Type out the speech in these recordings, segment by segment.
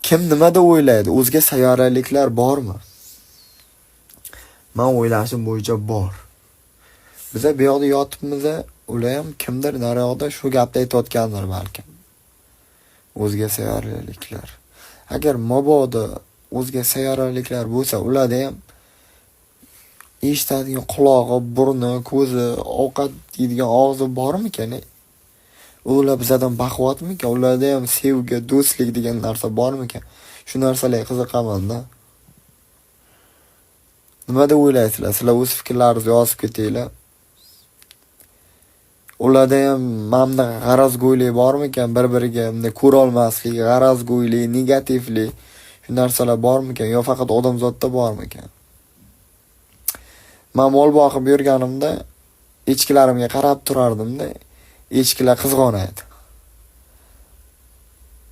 Kim nima deb o'ylaydi? O'zga sayyoraliklar bormi? Men o'ylashim bo'yicha bor. Biza bu yoqda yotibmiz, ular ham kimdir nariyoqda shu gapni aytayotgandir balkim. O'zga sayyoraliklar. Agar mabodo o'zga sayyoraliklar bo'lsa, ularda ham eshitadigan qulog'i, burni, ko'zi, ovqat yeydigan og'zi bormikan? Ular bizdan baquvvatmikan? Ularda ham sevgi, do'stlik degan narsa bormikan? Shu narsalarga qiziqaman-da. Nima deb o'ylaysizlar? Sizlar o'z fikrlaringizni yozib ketinglar. Ularda ham mana bunaqa g'arazgo'ylik bormikan? Bir-biriga bunday ko'rolmaslik, g'arazgo'ylik, negativlik shu narsalar bormikan yo faqat odamzodda bormikan? Men mol boqib yurganimda echkilarimga qarab turardim-da, echkilar qizg'onaydi.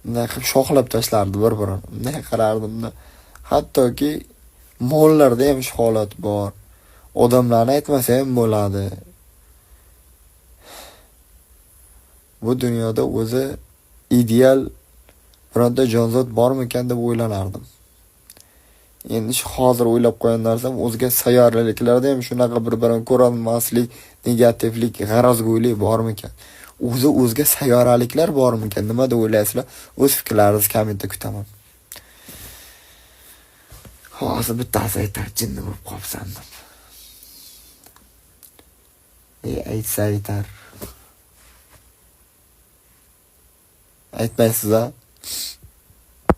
Bunday qilib shoxlab tashlardi bir-birini. Bunday qarardimda. Hattoki mollarda ham shu holat bor. Odamlarni aytmasa ham bo'ladi. Bu dunyoda o'zi ideal bironta jonzot bormikan deb o'ylanardim. Endi shu hozir o'ylab qo'ygan narsam o'zga sayyoraliklarda ham shunaqa bir-birini ko'rolmaslik, negativlik, g'arazgo'ylik bormikan? O'zi o'zga sayyoraliklar bormikan? Nima deb o'ylaysizlar? O'z fikrlaringizni kommentda kutaman. Hozir bittasi aytar, jinni bo'lib qolibsan deb. Aytsa aytar. Aytmaysiz a?